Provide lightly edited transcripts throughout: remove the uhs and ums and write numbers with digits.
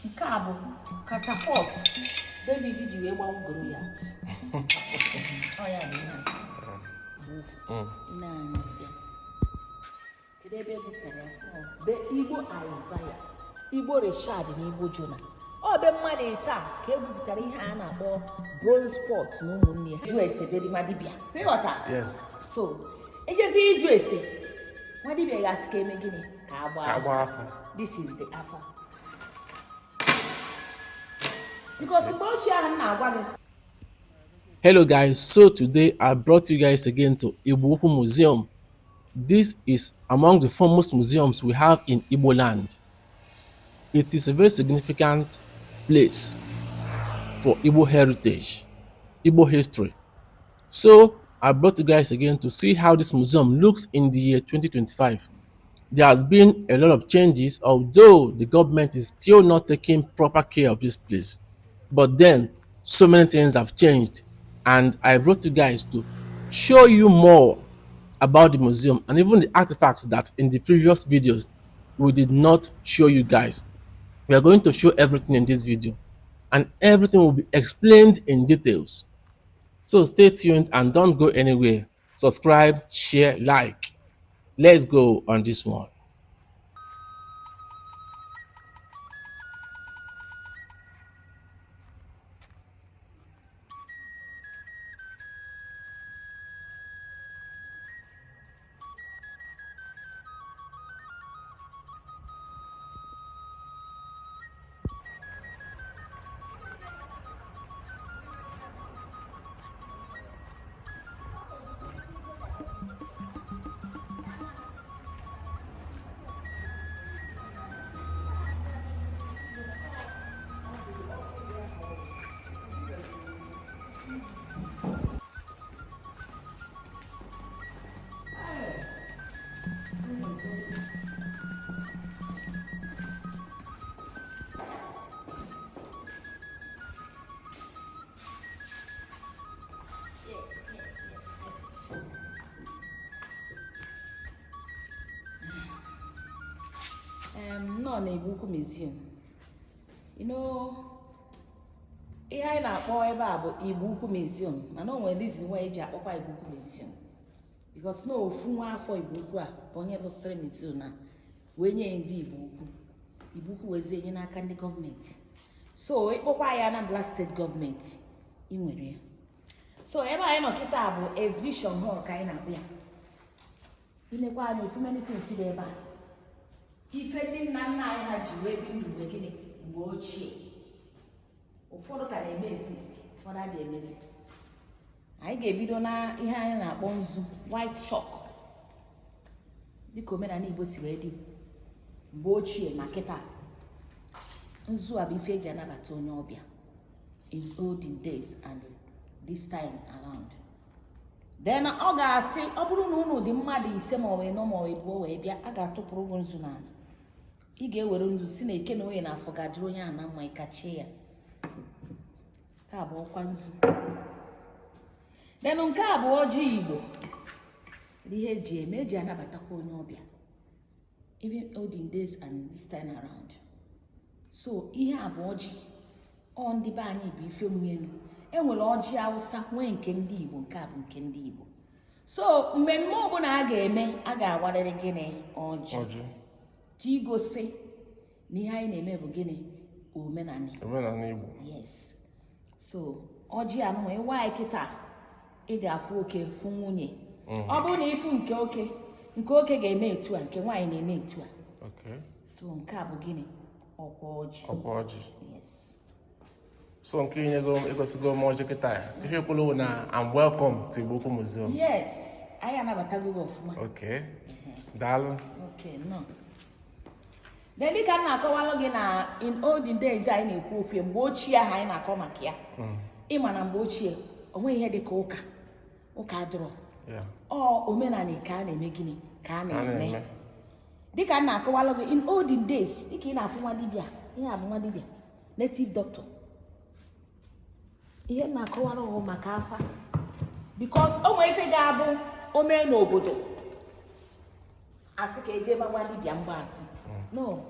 Nke a bụ catapult David ji wee gbawu Goliath. Ọ ya bụ ihe a. Nne anyị bịa. Kedu ebe e bupụtara ya? Sị na ọ be Igbo Isaiah, Igbo Richard na Igbo Jonah. Ọ be mmadụ taa ka e bupụtara ihe a na-akpọ bronze pot na ụmụnne ya. Jụ ese be nwa dibịa. Ịghọta? Yes. So, ejezi ịjụ ese, nwa dibịa ga-asị ka eme gịnị? Ka a gbaa Ka afa. gbaa afa. This is the afa. Because mgbe ochie ahụ m na-agwa gị. Hello guys, so today I brought you guys again to Igboukwu Museum. This is among the foremost museums we have in Igbo land. It is a very significant place for Igbo heritage, Igbo history. So I brought you guys again to see how this museum looks in the year 2025. There has been a lot of changes, although the government is still not taking proper care of this place. But then, so many things have changed, and I brought you guys to show you more about the museum and even the artifacts that in the previous videos we did not show you guys. We are going to show everything in this video, and everything will be explained in details. So stay tuned and don't go anywhere. Subscribe, share, like. Let's go on this one. Yes. Nọ na Igboukwu Museum. Ihe anyị na-akpọ ebe a bụ Igboukwu Museum, mana o nwere reason why eji akpọkwa Igboukwu Museum. Because na ofu nwa afọ Igboukwu a bụ onye lụsịrị museum a wee nye ndị Igboukwu. Igboukwu wezie nye n'aka ndị gọọmenti. So ịkpọkwa ya Anambra State gọọmenti, ị nwere ya. So ebe anyị nọ kịta bụ exhibition hall ka anyị na-akpọ ya. Ilekwa anya ifu many things dị ebe a. Ife ndị nna nna anyị ha ji wee bi ndụ mgbe gịnị mgbe ochie. Ụfọdụ ka na-eme exist, ụfọdụ adịghị emezi. Anyị ga-ebido na ihe anyị na-akpọ nzu white chalk dịka omenala Igbo si wee dị mgbe ochie ma kịta. Nzu a bụ ife eji anabata onye ọbịa in olden days and this time around. Then ọ ga-asị ọ bụrụ na unu dị mmadụ ise ma ọ wee nọ ma ọ wee bụọ wee bịa, a ga-atụpụrụ gị nzu n'ala. Ị ga-ewere nzu si na eke na oye na afọ ga-adịrị onye ahụ na mma, ịkachie ya. Nke a bụ ọkwa nzu. Then nke a bụ ọjị Igbo. Ihe eji eme eji anabatakwa onye ọbịa even olden days and this time around. So ihe a bụ ọjị. Ọ ndị be anyị bụ ife nwenu. E nwere ọjị Awụsa nwee nke ndị Igbo, nke a bụ nke ndị Igbo. So mmemme ọbụla a ga-eme, a ga-awarịrị gịnị? Ọjị. Ọjị. Igosi na ihe anyị na-eme bụ gịnị? Omenala. Omenala Igbo. Yes. So ọjị anụnwa ịwa anyị kịta, ị ga-afụ oke fụ nwunye. Ọ bụrụ na ịfụ nke oke, nke oke ga-eme etu a, nke nwaanyị na-eme etu a. Okay. So nke a bụ gịnị? Ọkwa ọjị. Ọkwa ọjị. Yes. So nke inyego egosigo m ọjị kịta ya. Ife kwuru na I'm welcome to Igboukwu Museum. Yes. Anyị anabatago gị ọfụma. Okay. Daalụ. Okay, no. Then dịka m na-akọwalụ gị na in olden days anyị na-ekwu okwu mgbe ochie ahụ anyị na-akọ maka ya. Ịma na mgbe ochie o nweghị ihe dịka ụka. Ụka adịrọ. Yeah. Ọ omenala ka a na-eme gịnị? Ka a A na-eme. na-eme. Dịka m na-akọwalụ gị in olden days, dịka ị na-afụ nwa dibịa, ihe a bụ nwa dibịa, native doctor. Ihe m na-akọwara bụ maka afa. Because o nwere ife ga-abụ o mee n'obodo, asị ka eje ma nwa dibịa mgbaasị. No,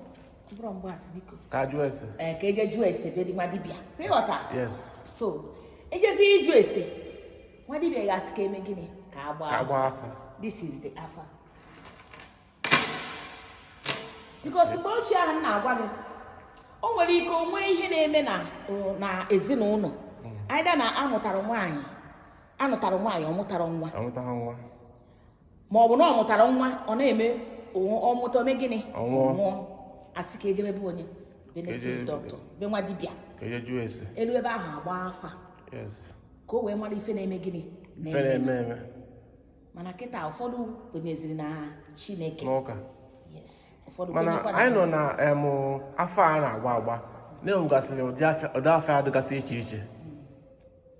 Bụrụ mgbaasị, biko. Ka a jụọ ese. Ee, ka eje jụọ ese be nwa dibịa, ịghọta? Yes. So ejezi ịjụ ese, nwa dibịa ga-asị ka eme gịnị? Ka a gbaa Ka a gbaa afa. afa. This is the afa, because mgbe ochie ahụ m na-agwa gị, o nwere ike o nwee ihe na-eme na ezinụlọ either na amụtara nwaanyị, anụtara nwaanyị, ọ mụtara nwa, Amụtaghị nwa. Ma ọ bụ na ọ mụtara nwa, ọ na-eme ọ mụta, ome gịnị? Ọ nwụọ. Ọ nwụọ. Asị ka ejebe be onye be native Eje- doctor, be nwa dibịa. Ka eje jụọ ese. Elu ebe ahụ agba afa ka o wee mara ife na-eme gịnị? Ife na-eme eme. Mana kịta, ụfọdụ kwenyeziri na Chineke. N'ụka. Yes, ụfọdụ Mana kwenyekwa na anyị nọ na afa a na-agba agba na-enwegasịrị ụdị afa dịgasị iche iche,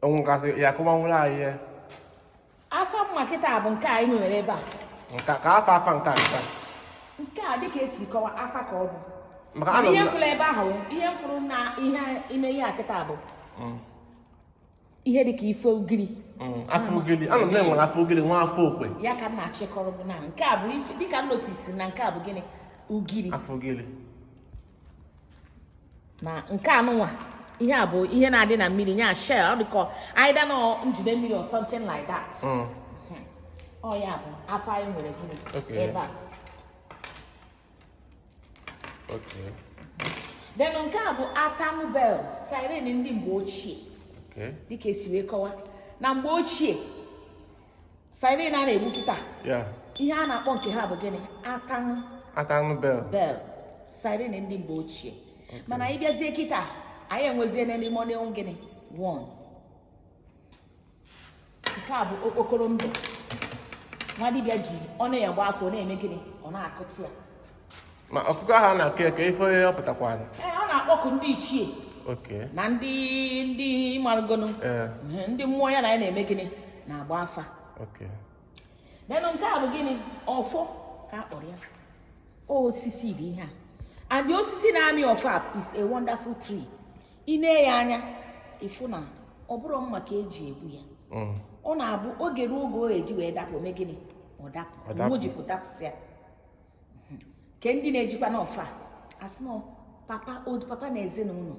enwegasị ya akọwanwụrụ anyị ya. Afa mma kịta bụ nke anyị nwere ebe a. Nka ka afa nke a nke a. Nke a, dịka esi kọwa, afa ka ọ bụ. Maka Mana anọ m ihe m na fụrụ ebe ahụ, ihe m fụrụ na ihe ime ihe a kịta bụ ihe dịka ife ugiri. Afọ ugili, anọ m na-enwere afọ ugili nwa afọ okwe. Ya ka m na-achịkọrọ bụ na nke a bụ ife dịka m notice na nke a bụ gịnị? Ugiri. Afọ ugili. Na nke anụnwa, ihe a bụ ihe na-adị na mmiri nya shell, ọ dịka either nọ njide mmiri or something like that. Ọ ya bụ afa anyị nwere gịnị ebe a. Then nke a bụ atanụ bell, siren ndị mgbe ochie. Dịka esi wee kọwa, na mgbe ochie, siren a na-egbu kịta, ihe a na-akpọ nke ha bụ gịnị? Atanụ. Atanụ bell. Bell, siren ndị mgbe ochie. Mana anyị bịazie kịta, anyị enwezie n'ime ọnụ gịnị? One. Nke a bụ okpokoro ndụ nwa dibịa ji ọ na-agba afọ, ọ na-eme gịnị? Ọ na-akụtụ ya. Ma ọkụkọ ahụ a na-akụ ya, ka ife onye ọ pụtakwara? Ee, ọ na-akpọku ndị ichie na ndị marụgonu, ndị mmụọ ya na ya na-eme gịnị? Na-agba afa. Nenụ, nke a bụ gịnị? Ọfọ ka a kpọrọ ya. Osisi dị ihe a, and the osisi na-amị ọfọ a is a wonderful tree. Ị nee ya anya, ịfụ na ọ bụrụ mma ka eji egbu ya. Ọ na-abụ oge ruo oge ọ ga-eji wee dapụ, mee gịnị? Ọ dapụ. Ọ dapụ. O jipụ dapụsịa. Ke ndị na-ejikwa n'ọfọ a, asị na papa, old papa na ezinụlọ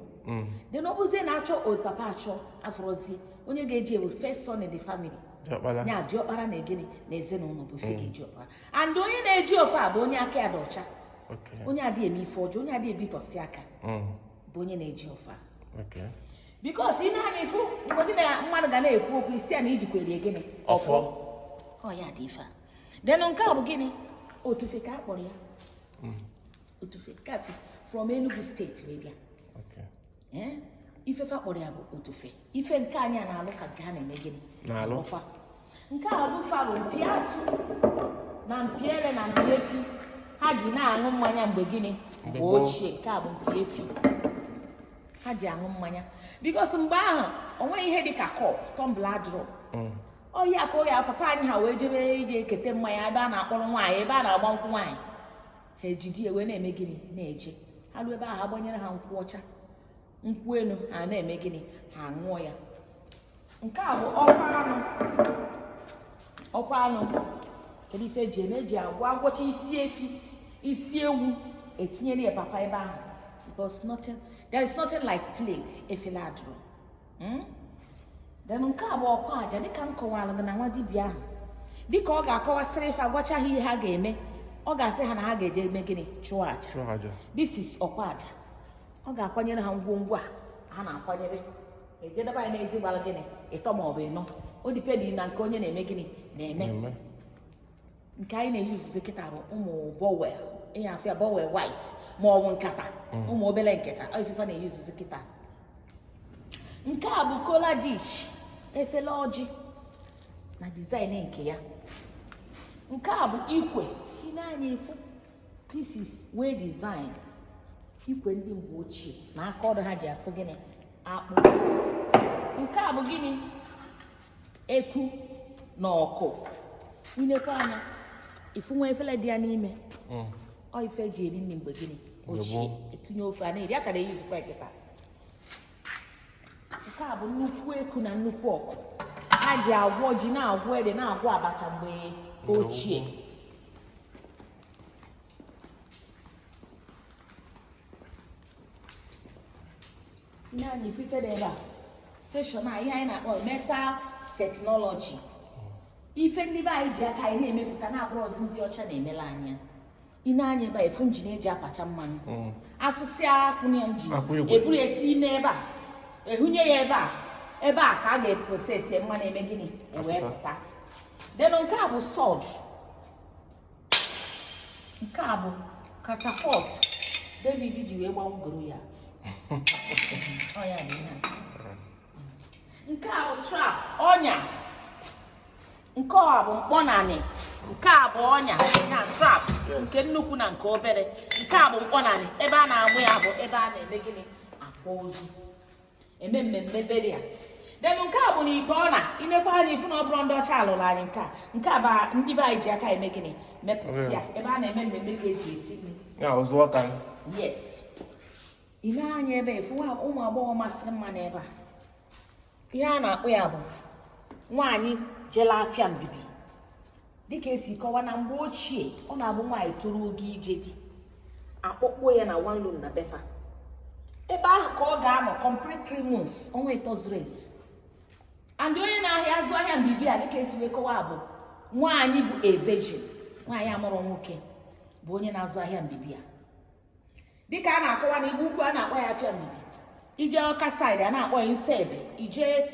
dị na ọ bụzie na-achọ old papa, achọ afọrọzie onye ga-eji ewu, first son in the family. Diọkpara. Ya diọkpara na gịnị na ezinụlọ bụ ife ga-eji ọkpara, and onye na-eji ofe a bụ onye aka ya dị ọcha, onye adịghị eme ife ọjọọ, onye adịghị ebitọsị aka, bụ onye na-eji ofe a. Because ị na-anya ifu mgbe gị na mmadụ ga na-ekwu okwu, isi a na ijikwere gịnị? Ọfọ. Ọ ya dị ife a. Then nke a bụ gịnị? Otufe ka a kpọrọ ya, otufe kasị from Enugu Steeti wee bịa. Ee, ifefe akpọrọ ya bụ otufe. Ife nke anyị a na-alụ ka nke ha na-eme gịnị? Na-alụ. Ọkwa. Nke a bụ faro, mpi atụ na mpi ele na mpi efi ha ji na-aṅụ mmanya mgbe gịnị? Mgbe Mgbe gboo. ochie. Nke a bụ mpi efi ha ji aṅụ mmanya, because mgbe ahụ o nweghị ihe dị ka cup, tumbler adịrọ. Ọ ya ka ọ ya papa anyị ha wee jebe ije ekete mmanya ebe a na-akpọrọ nwaanyị, ebe a na-agba nkwụ nwaanyị, ha ejidi ya wee na-eme gịnị? Na-eje. Ha ruo ebe ahụ, ha gbanyere ha nkwụ ọcha, nkwụ elu, ha na-eme gịnị? Ha ṅụọ ya. Nke a bụ ọkwa anụ. Ọkwa anụ, kedu ife eji eme? Eji agwọ agwọcha isi efi, isi ewu, etinyere ya papa ebe ahụ, because nothing, there is nothing like plate, efere adụrụ. Then nke a bụ ọkwa aja. Dịka m kọwara gị na nwa dibịa ahụ, dịka ọ ga-akọwasịrị ife, agwacha ha ihe ha ga-eme, ọ ga-asị ha na ha ga-eje eme gịnị? Chụọ aja. Chụọ aja. This is ọkwa aja. Ọ ga-akwanyere ha ngwongwo a ha na-akwanyere, ejedebe anyị n'ezi gbara gịnị? Ịtọ ma ọ bụ ịnọ. O depend na nke onye na-eme gịnị? Na-eme. Na-eme. Nke anyị na-eyi uzuzo kịta bụ ụmụ bowl, ihe afịa bowl white ma ọ bụ nkata, ụmụ obere nkata. Ọ ifefa na-eyi uzuzo kịta. Nke a bụ kola dish, efere ọjị na design nke ya. Nke a bụ ikwe. Ị na-anya ifu, this is well designed ikwe ndị mgbe ochie na aka ọrụ ha ji asụ gịnị? Akpụ. Nke a bụ gịnị? Eku na ọkụ. Inekwa anya, ifu nwa efere dị ya n'ime. Ọ ife eji eri nri mgbe gịnị? Mgbe Ochie. gboo. Ekunye ofe a na-eri, akara eyizukwa kịta. Nke a bụ nnukwu eku na nnukwu ọkụ ha ji agwọ ji, na-agwọ ede, na-agwọ abacha mgbe Mgbe ochie. Ihe anyị ife dị ebe a, section a, ihe anyị na-akpọ metal technology, ife ndị be anyị ji aka anyị na-emepụta, na-abụrụ ọzọ ndị ọcha na-emela anya. Ị na-anya ebe a, efu engine eji apacha mmanụ, asụsịa akwụ na engine. Akwụ igwe. Eburu ya tinye ebe a, ehunye ya ebe a, ebe a ka a ga-eprocess mmanụ, eme gịnị, ewee Apụta. pụta. Then nke a bụ sword, nke a bụ catapult David ji wee gbawu Goliath. Ọ ya bụ ihe a. Nke a bụ trap, ọnya. Nke a bụ mkpọnanị, nke a bụ ọnya na trap. Nke nnukwu na nke obere. Nke a bụ mkpọnanị, ebe a na-amụ ya bụ ebe a na-eme gịnị, akwa ozu, eme mmemme burial. Then nke a bụ na ite ọ na inekwa anya, ifu na ọ bụrụ ndị ọcha alụrụ anyị nke a. Nke a bụ ndị be anyị ji aka eme gịnị, mepụta ya. Ebe a na-eme mmemme ka eji esi nri. Ya ụzụ ọka. Yes, ile anya ebe efu ụmụ agbọghọ masịrị mma n'ebe a. Ihe a na-akpọ ya bụ nwaanyị jele afịa mbibi. Dịka esi kọwa na mgbe ochie, ọ na-abụ nwaanyị toro oge ije di, akpọkpuo ya na one room na befa. Ebe ahụ ka ọ ga-anọ complete 3 months, ọnwa 3 zuru ezu. And onye na-ahịa azụ ahịa mbibi a, dịka esi wee kọwa, bụ nwaanyị bụ a virgin, nwaanyị amụrụ nwoke, bụ onye na-azụ ahịa mbibi a. Dịka a na-akọwa na Igbo Ukwu, a na-akpọ ya afịa mbibi. Ije Ọka side, a na-akpọ ya nsebe. Ije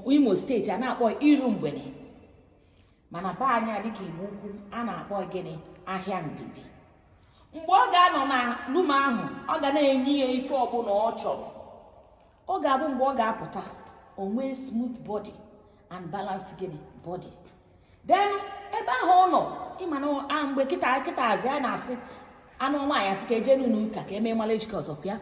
Imo Steeti, a na-akpọ ya iru mgbede. Mana be anyị a, dịka Igbo Ukwu, a na-akpọ gịnị? Ahịa mbibi. Mgbe ọ ga-anọ na room ahụ, ọ ga na-enye ya ife ọbụla ọ chọrọ. Ọ ga-abụ mgbe ọ ga-apụta, o nwee smooth body and balance gịnị, body. Then ebe ahụ ọ nọ, ịma na mgbe kịta kịta azị a na-asị anụ nwaanyị, asị ka eje n'ụlọ ụka ka emee marriage course ọpịa.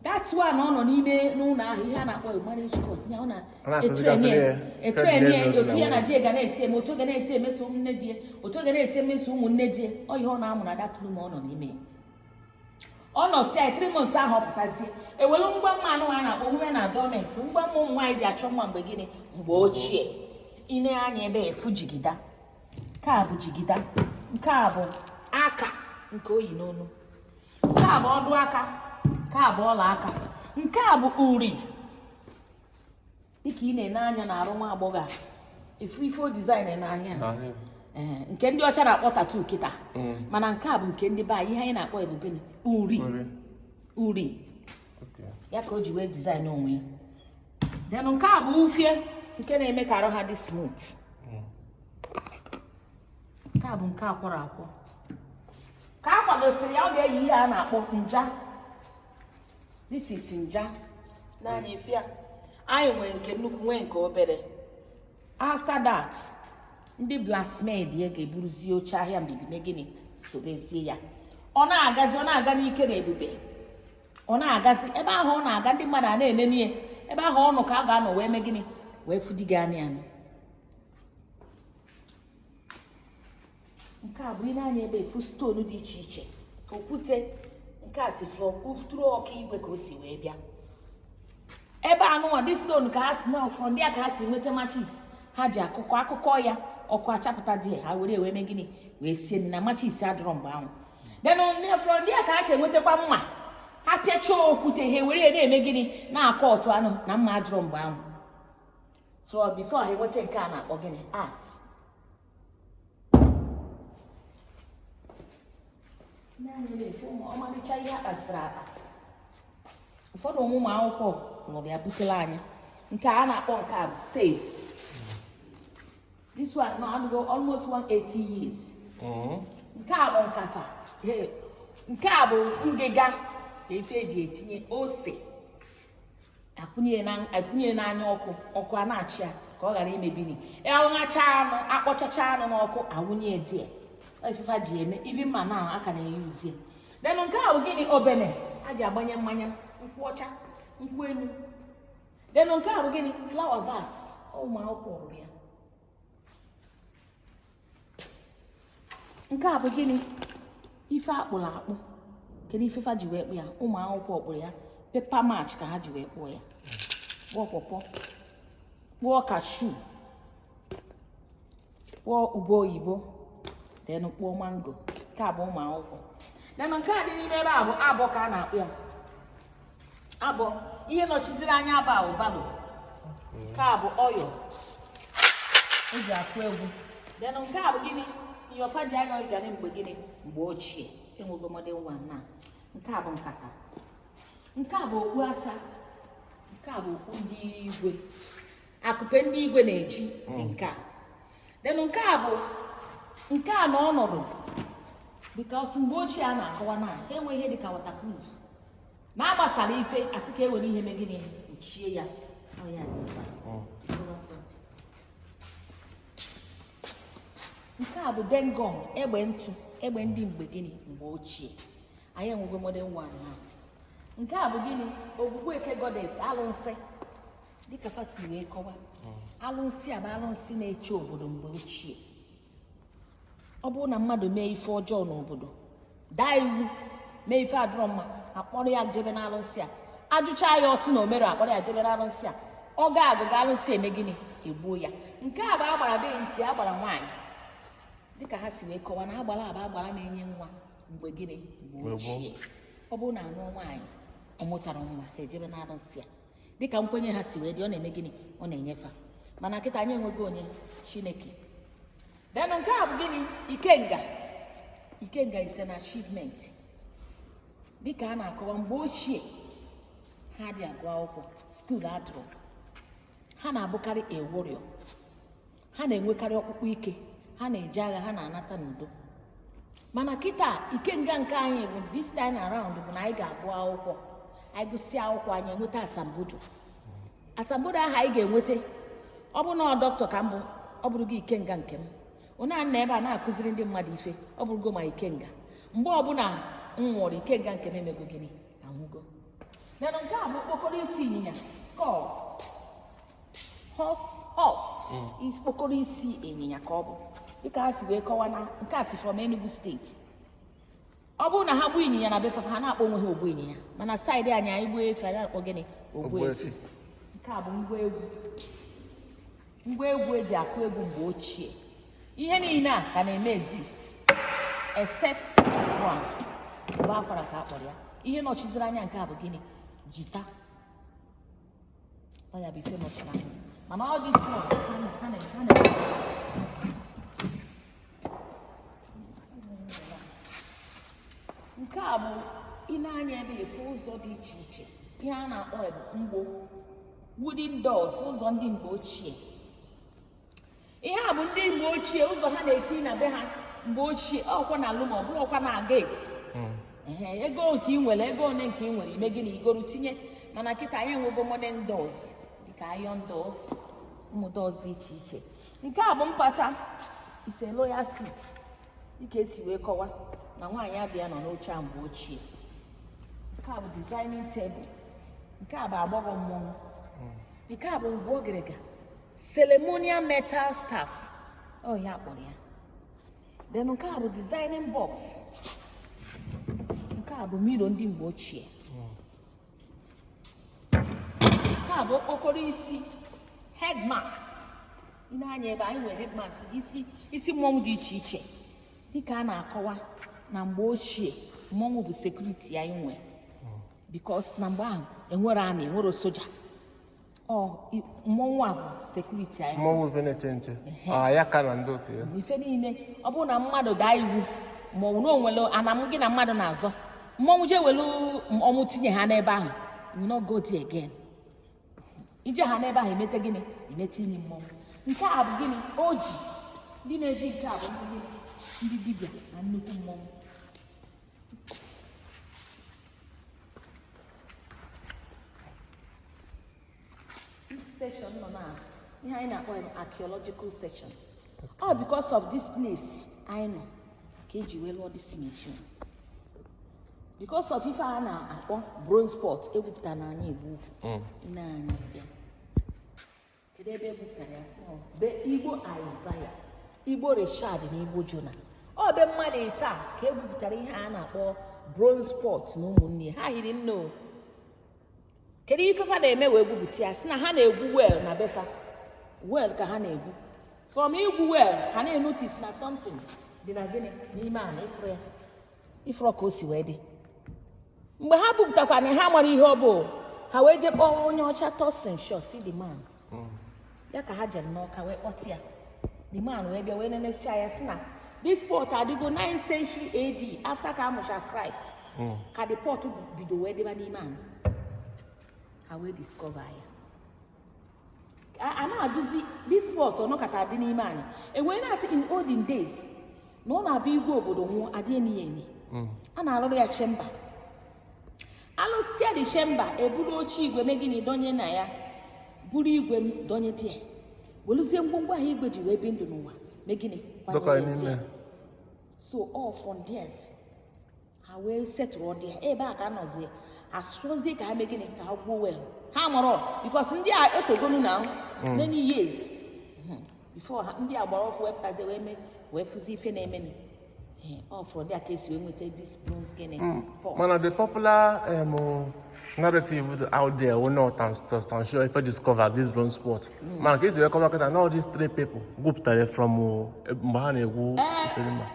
That's why na ọ nọ n'ime n'ụlọ ahụ, ihe a na-akpọ marriage course ya, ọ A na-akụzigasịrị ya. na-etrain ya otu ya na di di ya ga na-esi eme, otu ọ ga na-esi emeso nne di ya, otu ọ ga na-esi emeso ụmụnne di ya. Ọ ihe ọ na-amụ na that room ọ nọ n'ime ya. Ọ nọ si anyị 3 months ahụ, ọ pụtazie, ewelu ngwa mma anụ a na-akpọ women adornment, ngwa mma ụmụ nwaanyị ji achọ mma mgbe gịnị, mgbe ochie. Ine anya ebe efu jigida, nke a bụ jigida, nke a bụ aka nke oyi n'onu, nke a bụ ọdụ aka, nke a bụ ọla aka, nke a bụ uri. Dịka ị na-ene anya na-arụ nwa agbọghọ a, efu ife o design n'ahịa. Ee, nke ndị ọcha na-akpọ tattoo kịta, mana nke a bụ nke ndị be anyị. Ihe anyị na-akpọ ya bụ gịnị? Uri. Uri ya ka o ji wee design onwe ya. Then nke a bụ ufie nke na-eme ka arụ ha dị smooth. Nke a bụ nke akwọrọ akwọ ka a kwadosiri ya. Ọ ga-eyi ihe a na-akpọ nja. This is nja n'anya ife ya. Anyị nwere nke nnukwu, nwee nke obere. After that, ndị bridesmaid ya ga-eburuzie oche ahịa mbibi, mee gịnị, sobezie ya. Ọ na-agazi, ọ na-aga n'ike na ebube. Ọ na-agazi ebe ahụ ọ na-aga, ndị mmadụ a na-enene ya. Ebe ahụ ọ nọ ka a ga-anọ wee mee gịnị, wee fudi gị anya ya. Nke a bụ ile anya ebe efu stone dị iche iche, okwute. Nke a si from uturu ọka igwe ka o si wee bịa ebe a nụnwa. Dị stone ka ha si na from ndị a ka ha si nweta matches ha ji akụkọ akụkọ ya, ọkụ achapụta dị ha were wee mee gịnị, wee sie nri. Na matches adịrọ mgbe ahụ. Then from ndị a ka ha si enwetakwa mma ha pịachaa okwute, ha were ya na-eme gịnị, na-akọ ọtụ anụ. Na mma adịrọ mgbe ahụ. So before ha enweta nke a na-akpọ gịnị, art. Naanị na-efe ụmụ ọmarịcha ihe akpasịrị akpa. Ụfọdụ ụmụ akwụkwọ lụrụ ya butere anyị. Nke a na-akpọ, nke a bụ safe. This one no adịgo almost 180 years. Nke a bụ nkata. Hey, nke a bụ ngịga ka ife eji etinye ose, akwụnye n'anya ọkụ, ọkụ a na-achị ya ka ọ ghara imebini. Awụnyacha anụ, akpọchacha anụ n'ọkụ, awụnye di ya. Ifefa ji eme ibi mma na aka na-eyuzie. Then nke a bụ gịnị? Obene a ji agbanye mmanya, nkwụ ọcha, nkwụ enu. Then nke a bụ gịnị? Flower vase. Ụmụ akwụkwọ rụrụ ya. Nke a bụ gịnị? Ife akpụrụ akpụ. Kedu ife fa ji wee kpụ ya? Ụmụ akwụkwọ kpụrụ ya. Paper mache ka ha ji wee kpụọ ya, kpụọ pọpọ, kpụọ cashew, kpụọ ube oyibo, then kpụọ mango. Nke a bụ ụmụ akwụkwọ. Then nke a dị n'ime ebe a bụ abọ ka a na-akpụ ya. Abọ ihe nọchiziri anya abọ a ụbalo. Nke a bụ ọyọ eji akụ egwu. Then nke a bụ gịnị? Ịyọfa ji anya ọbịa mgbe gịnị? Mgbe ochie. Enwego modern one na. Nke a bụ nkata. Nke a bụ okpu ata. Nke a bụ okpu ndị igwe. Akụpe ndị igwe na-eji dị nke a. Then nke a bụ nke a na ọnọdụ, because mgbe ochie a na-akọwa na ha enwe ihe dịka waterproof na agbasara ife, asị ka e were ihe mee gịnị? Kpuchie ya. Ọ ya dị ebe a. Nke a bụ dane gun, egbe ntụ, egbe ndị mgbe gịnị? Mgbe ochie. Anyị enwego modern one na. Nke a bụ gịnị? Ogwugwu Eke goddess, alụnsị, dịka fa si wee kọwa. Alụnsị a bụ alụnsị na-eche obodo mgbe ochie. Ọ bụrụ na mmadụ mee ife ọjọọ n'obodo, daa iwu, mee ife adịrọ mma, akpọrọ ya jebe n'alụnsị a. Ajụcha ya, ọsị na omere, akpọrọ ya jebe n'alụnsị a. Ọ ga-agụga alụnsị eme gịnị? Egbuo ya. Nke a bụ agbara be iti, agbara nwaanyị, dịka ha si wee kọwa na agbara aba agbara na-enye nwa mgbe gịnị? Mgbe ochie. Ọ bụrụ na anụ nwaanyị, ọ mụtara nwa, ha ejebe n'alụnsị a, dịka nkwenye ha si wee dị. Ọ na-eme gịnị? Ọ na-enyefa. Mana kịta anyị enwego onye Chineke. Then nke a bụ gịnị? Ikenga. Ikenga is an achievement, dịka a na-akọwa. Mgbe ochie ha dị agụ akwụkwọ, school adụrụ, ha na-abụkarị a warrior. Ha na-enwekarị ọkpụkpụ ike, ha na-eje agha, ha na-anata n'udo. Mana kịta, ikenga nke anyị bụ this time around bụ na anyị ga-agụ akwụkwọ. Anyị gụsịa akwụkwọ, anyị enweta asambodo. Asambodo ahụ anyị ga-enweta, ọ bụ na ọ dọkịta ka mbụ, ọ bụrụ gị ikenga nke m, onye a nọ ebe a na-akụziri ndị mmadụ ife, ọ bụrụgo ma ikenga. Mgbe ọbụla m nwụrụ, ikenga nke m emego gịnị? Anwụgo. Then nke a bụ okpokoro isi ịnyịnya, skull, horse, horse okpokoro isi ịnyịnya ka ọ bụ, dịka ha si wee kọwa na nke a si from Enugu Steeti. Ọ bụrụ na ha gbuo ịnyịnya na befa, ha na-akpọ onwe ha ogbu ịnyịnya. Mana side anyị, anyị gbuo efi, anyị na-akpọ gịnị? Ogbu efi. Nke a bụ ngwa egwu, ngwa egwu eji akụ egwu mgbe ochie. Ihe niile a ka na-eme exist except this one bụ akwara ka a kpọrọ ya. Ihe nọchiziri anya nke a bụ gịnị? Guitar. Ọ ya bụ ife nọchiri anya. Mana all these ones ha na nke a bụ ị na-anya ebe efe ụzọ dị iche iche. Ihe a na-akpọ ya bụ mgbo, wooden doors, ụzọ ndị mgbe ochie. Ihe a bụ ndị mgbe ochie, ụzọ ha na-eti na be ha mgbe ochie. Ọkwa na alụm, ọ bụrụ ọkwa na gate. Ehe, ego nke ị nwere, ego one nke ị nwere, ime gịnị? Igoro tinye. Mana kịta anyị enwego modern doors, dịka iron doors, ụmụ doors dị iche iche. Nke a bụ mpata, is a royal seat, dịka esi wee kọwa na nwaanyị adị ya nọ n'oche a mgbe ochie. Nke a bụ designing table. Nke a bụ agbọghọ mmọnwụ. Nke a bụ ngwa ogiriga, ceremonial metal staff, ọ ya kpọrọ ya. Then nke a bụ designing box. Nke a bụ mirror ndị mgbe ochie. Nke a bụ okpokoro isi, head mask. Ị na-anya ebe anyị nwere head mask, isi isi mmọnwụ dị iche iche, dịka a na-akọwa na mgbe ochie mmọnwụ bụ security anyị nwere, because na mgbe ahụ enwere army, enwere soja. Ọ mmọnwụ a bụ security anyị. Mmọnwụ ife na-eche nche. Ah, ya ka na ndị otu ya. Ife niile, ọ bụrụ na mmadụ daa iwu ma ọ bụ na o nwere ana m gị na mmadụ na-azọ, mmọnwụ jee welu ọmụ tinye ha n'ebe ahụ, you will not go there again. Ije ha n'ebe ahụ, emete gịnị? Emete imi mmọnwụ. Nke a bụ gịnị? Oji. Ndị na-eji nke a bụ ndị gịnị? Ndị dibịa na nnukwu mmọnwụ. This section nọ na ihe anyị na-akpọ ya archaeological section. All because of this place anyị nọ ka eji wee lụọ this museum, because of ife a na-akpọ bronze pot egwupụtara n'anya Igbo Ukwu. N'anya ife, kedu ebe egwupụtara ya? Sị na ọ be Igbo Isaiah, Igbo Richard na Igbo Jonah. Ọ be mmadụ taa ka egwupụtara ihe a na-akpọ bronze pot na ụmụnne ha hiri nne o. Kedu ife fa na-eme wee gwupụta ya? Sị na ha na-egwu well na befa, well ka ha na-egwu. From igwu well, ha na-enotice na something dị na gịnị? N'ime ala. Ifuru ya, ifuru ka o si wee dị. Mgbe ha bupụtakwa na ha mara ihe ọ bụ, Ha wee jee kpọọ onye ọcha Thurstan Shaw, see the man. Ya ka ha jere n'Ọka wee kpọta ya. The man wee bịa wee nenecha ya, sị na this pot adịgo 9th century AD, after ka amụcha Christ, ka the pot bido wee dịba n'ime anyị. Ha wee discover ya. A na-ajụzi, this pot ọnọkọta dị n'ime anyị, e wee na-asị in olden days na ọ na-abịa igwe obodo nwụọ, adị eni ya eni, a na-arụrụ ya chamber. Alụsịa the chamber, eburu oche igwe mee gịnị? Donye na ya. Buru igwe m donye dị ya, weluzie ngwongwo ahụ igwe ji wee bi ndụ n'ụwa, mee gịnị? Dọkọ Kwanye ya n'ime. dị ya. So all from there ha wee setụrụ dị ya ebe a ka anọzie asụzie ka ha mee gịnị? Ka ha gwuo well. Ha mụrụ because ndị a etegonu na many years before ha ndị agbara ọfụ wepụtazie wee mee wee fụzi ife na-emenụ. Ọ from there ka esi wee nweta this bronze gịnị? Pot. Mana the popular narrative out there will not and sure if I discover this bronze pot. Mana ka esi wee kọwa kịta na all these three people gwupụtara from mgbe ha na-egwu Ifeanyi.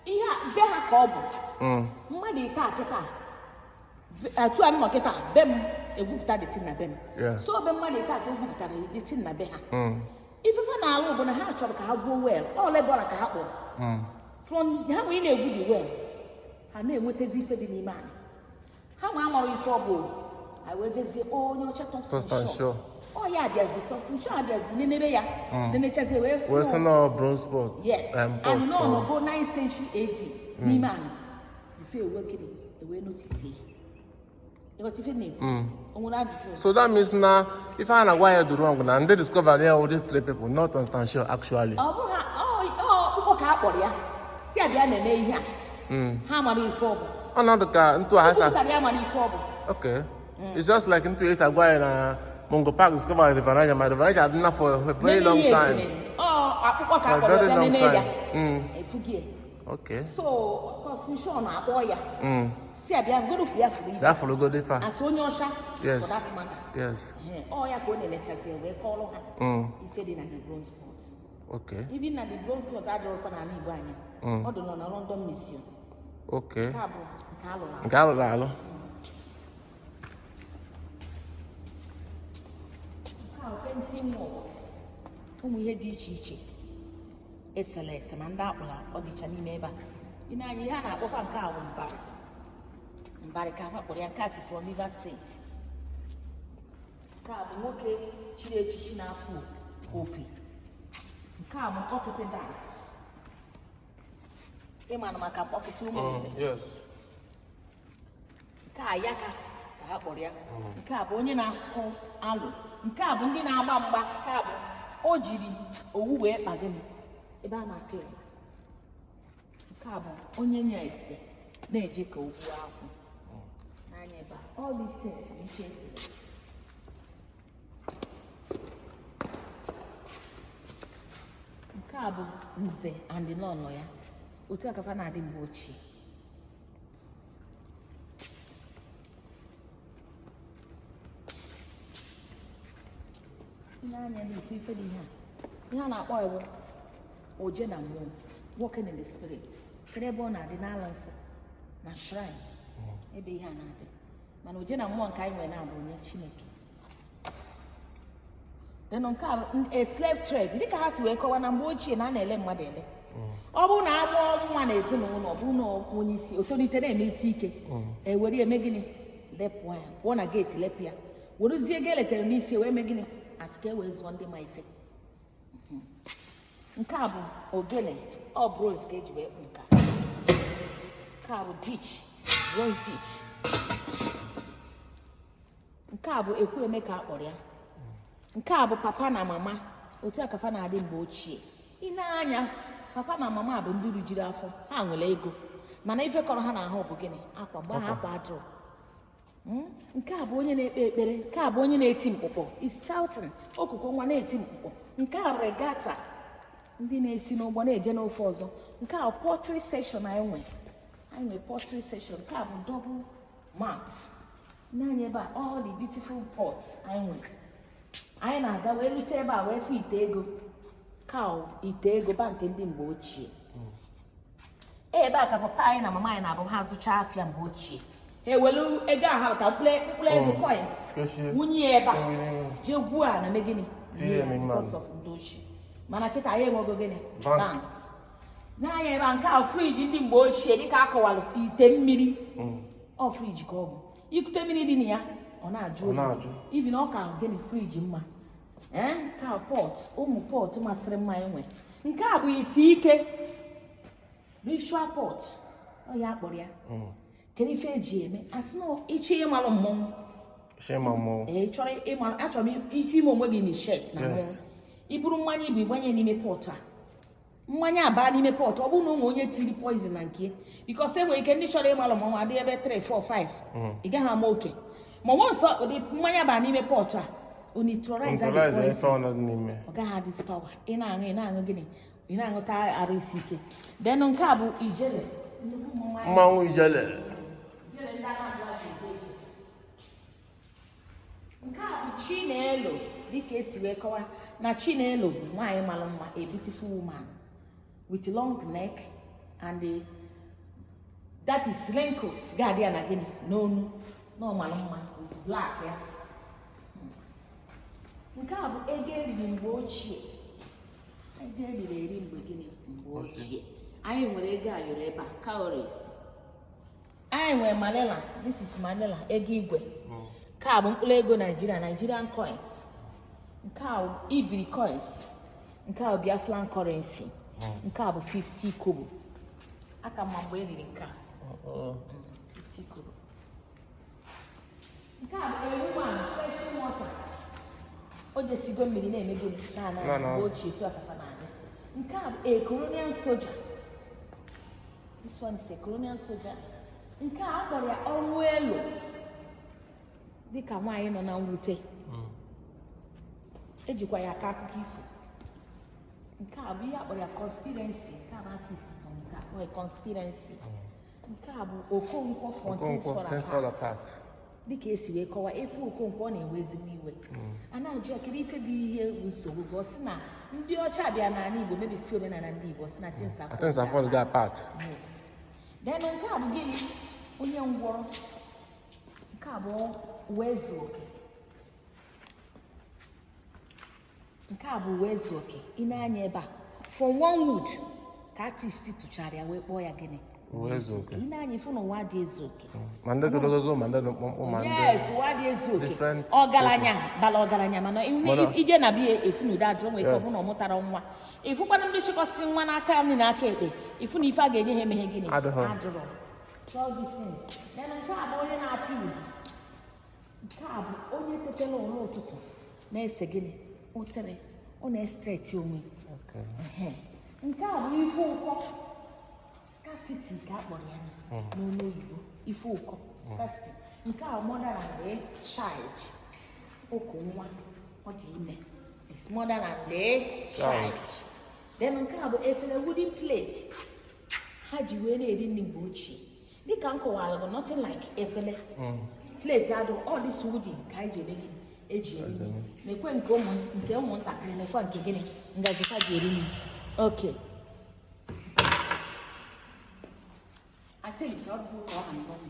Ihe a be ha ka ọ bụ mmadụ ite a kịta etu a nọ kịta be m egwupụta the thing na be m. So be mmadụ ite a ka egwupụtara the thing na be ha. Ifefe na-alụ bụ na ha chọrọ ka ha gwuo well. Ọ labourer ka ha kpọrọ. From ha nwee na-egwu the well, ha na-enwetazi ife dị n'ime anyị. Ha nwe amara ife ọ bụ, ha wee jezie kpọọ onye ọcha Thurstan Thurstan Shaw. Shaw. Ọ ya abịazi, Thurstan Shaw abịazi nenere ya, nenechazie wee sị Wee sị na ọ bronze pot. Yes. Pot. And nọ nọgo 9th century AD n'ime anyị ife ewe gịnị? Ewe notice ya. Ịghọta ife na-ekwu? O nwere ajụjụ ọzọ? So that means na ife a na-agwa ya dị wrong, na ndị discover ya all these three people, not Thurstan Shaw actually. Ọ bụ ha ọ ọkpụkpọ ka a kpọrọ ya si abịa nene ihe a. Ha mara ife ọ bụ. Ọnọdụ ka ntu a ha sa Ekwupụtara ya mara ife ọ bụ. Okay. It's just like ntu esi agwa ya na Mungo Park discovered River Niger, ma River Niger adịna for a very Many long years time. mere. Ọ akpụkpọ ka For a a kpọrọ very ya bịa long nene ya. time. Efugie. Okay. So Thurstan Shaw na-akpọ ya si abịa gorofu ya furu ife. That for go differ. Asị onye ọcha Yes. for that matter. Yes. Ehe, ọ ya ka ọ na-emechazi wee kọọrọ ha ife dị na the bronze pot. Even na the bronze pot adịrọkwa n'ala Igbo anya. Ọ dị nọ na London Museum. Nke a bụ nke alụrụ alụ. Nke alụrụ alụ. Nke a bụ painting wall. Ụmụ ihe dị iche iche esere ese ma ndị akpụrụ akpọ dịcha n'ime ebe a. Ị na-anya ihe a na-akpọkwa nke a bụ mbarị. Mbarị ka a kpọrọ ya. Nke a si from Rivers State. Nke a bụ nwoke chiri echichi na-afụ opi. Nke a bụ mkpọkịtị dance. Ịma na maka mkpọkịtị ụmụ nze. Yes. Nke a yaka ka ha kpọrọ ya. Nke a bụ onye na-akụ alụ. Nke a bụ ndị na-agba mgba. Nke a bụ o jiri owu wee kpa gịnị? Ebe a na-akụ ịgba. Nke a bụ onye nye ete na-eje ka o gbuo akwụ n'anya ebe a. All these things bụ ife esere. Nke a bụ nze and lọlọ ya, otu akafa na-adị mgbe ochie. Ile anya n'ife ife dị ihe a, ihe a na-akpọ iwu oje na mmụọ, working in the spirit. Kedu ebe ọ na-adị? N'ala nsọ na shrine ebe ihe a na-adị. Mana oje na mmụọ nke anyị nwere na-abụ onye Chineke. Then nke a bụ a slave trade, dịka ha si wee kọwa na mgbe ochie na a na-ele mmadụ ele. Ọ bụrụ na a mụọ nwa na ezinụlọ, ọ bụrụ na onye isi o tolite na-eme isi ike, ewere eme gịnị? Lepụ ya pụọ na gate, lepụ ya, werezie ego eletere n'isi wee mee gịnị? Asị ka e wee zụọ ndị ma ife. Nke a bụ ogene, ọ bronze ka eji wee kpụ nke a. Nke a bụ dish, bronze dish. Nke a bụ ekwueme ka a kpọrọ ya. Nke a bụ papa na mama, otu a kafa na-adị mgbe ochie. Ị na-anya, papa na mama bụ ndị rijuru afọ, ha nwere ego, mana ife kọrọ ha n'ahụ bụ gịnị? Akwa gbaa ha, akwa adụrụ. Nke a bụ onye na-ekpe ekpere. Nke a bụ onye na-eti mkpụkpọ, is shouting, okuko nwa na-eti mkpụkpọ. Nke a regatta, ndị na-esi n'ụgbọ na-eje n'ofe ọzọ. Nke a pottery session anyị nwe, anyị nwe pottery session. Nke a bụ double mat n'anya ebe a, all the beautiful pots anyị nwe. Anyị na-aga wee rute ebe a wee fụ ite ego cow, ite ego bankị ndị mgbe ochie. Ebe a ka papa anyị na mama anyị na-abụ ha zụchaa afịa mgbe ochie. Ha Ha ewelu ego a ha lụta, mkpụrụ ego, coins, Kechie. wunye ya ebe a, Wunye. jee gwuo a na mee gịnị? Tinye ya n'ime Because ala. of ndị ochie. Mana kịta anyị enwego gịnị? Bank. Banks. N'anya ebe a, nke a fridge ndị mgbe ochie, dịka akọwalụ ite mmiri. Ọ fridge ka ọ bụ. Ikute mmiri dị na ya, ọ na-ajụ Ọ oyi. na-ajụ. Ibi na ọ ka gịnị, fridge mma. Ee, nke a pot, ụmụ pot masịrị mma enwe. Nke a bụ ite ike, ritual pot ọ ya akpọrọ ya. Kedu ife eji eme? Asị na ịchọ ịmalụ mmọnwụ. Shema mmọnwụ. Ee, ị chọrọ ịmalụ, achọrọ m ịchọ ime onwe gị initiate na mmọnwụ, iburu mmanya ibu ịgbanye n'ime pot a, mmanya abaa n'ime pot. Ọ bụrụ na ụmụ onye tiri poison na nke, because e nwere ike ndị chọrọ ịmalụ mmọnwụ adị ebe 3 4 5, ị gaghị ama oke ma nwa nsọ ụdị mmanya baa n'ime pot a, o neutralize the Neutralize poison. ife ọnọdụ n'ime. Ọ gaghị adịzi power. Ị na-aṅụ, ị na-aṅụ gịnị? Ị na-aṅụta arụ isi ike. Then nke a bụ ijele, nnukwu mmọnwụ anyị. Mmanwụ ijele. Ijele ndị Anambra ji eje ife. Nke a bụ Chinelo, dịka esi wee kọwa na Chinelo bụ nwaanyị mara mma, a beautiful woman with long neck and that is wrinkles ga-adị ya na gịnị n'onu, na ọ mara mma with black ya. Nke a bụ ego eriri mgbe ochie, ego eriri eri mgbe gịnị, mgbe ochie. Anyị nwere ego ayọrọ ebe a, cowries. Anyị nwere manila. This is manila, ego igwe. Nke a bụ mkpụrụ ego Naijiria, Nigerian coins. Nke a bụ ibiri coins. Nke a bụ Biafran currency. Nke a bụ 50 kobo. Aka mma mgbe eriri nke a, 50 kobo. Nke a bụ a woman fetching water. O jesigo mmiri na-eme gịnị? Na-ana. Na-ana. Mgbe ochie, etu akafa na-abịa. Nke a bụ a colonial soldier. This one is a colonial soldier. Nke a akpọrọ ya ọnwụ elu, dịka nwaanyị nọ na mwute. Ejikwa ya aka akụkọ ifo. Nke a bụ ihe akpọrọ ya conspiracy. Nke a bụ artist tụrụ nke a kpọrọ ya conspiracy. Nke a bụ Okonkwo from Things Okonkwo, Fall Things Fall Apart. Apart. Dịka esi wee kọwaa efe Okonkwo, ọ na-enwe ezigbo iwe. A na-ajụ ya kedu ife bụ ihe bụ nsogbu gị, ọ sị na ndị ọcha bịa n'ala Igbo mebisi omenala ndị Igbo, sị na things are Things are falling apart. Yes. Then nke a bụ gịnị? Onye ngwọrọ. Nke a bụ uwe ezu oke. Nke a bụ uwe ezu oke. Ị na-anya ebe a, from one wood ka artist tụchara ya wee kpọọ ya gịnị? Uwe ezu oke. Ị na-anya ifu na ụwa dị ezu oke. Ma ndị toro ogologo, ma ndị dị mkpụmkpụ, ma ndị Yes, ụwa dị ezu oke. different. Ọgaranya bara ọgaranya, mana ije na biya efu na udo ajụrụ nwere ike ọ bụrụ na ọ mụtara nwa. Ịfụkwanụ ndị chịkọsị nwa n'aka nri na aka ekpe, ịfụ na ife a ga-enye ha emeghe gịnị? Adịghọ. Adịrọ. So all these things. Then nke a bụ onye na-apịa udu. Nke a bụ onye tetara ụra ụtụtụ na-ese gịnị? Ụtịrị. Ọ na-estretch onwe. Ehe. Nke a bụ ife ụkọ, scarcity ka a kpọrọ ya n'olu oyibo, ife ụkọ, scarcity. Nke a mother and the child, ụkụ nwa ọ dị ime, is mother and the child. Then nke a bụ efere, wooden plate ha ji wee na-eri nri mgbe ochie. Dịka m kọwara gị, nothing like efere, plate adụ, all this wooden ka anyị ji eme gịnị? Eji eri nri. Na-ekwe nke ụmụ, nke ụmụntakịrị, na-ekwe nke gịnị, ngazi ka ji eri nri. Okay, I think ọ bụ ka ọ ha n'ọnụ.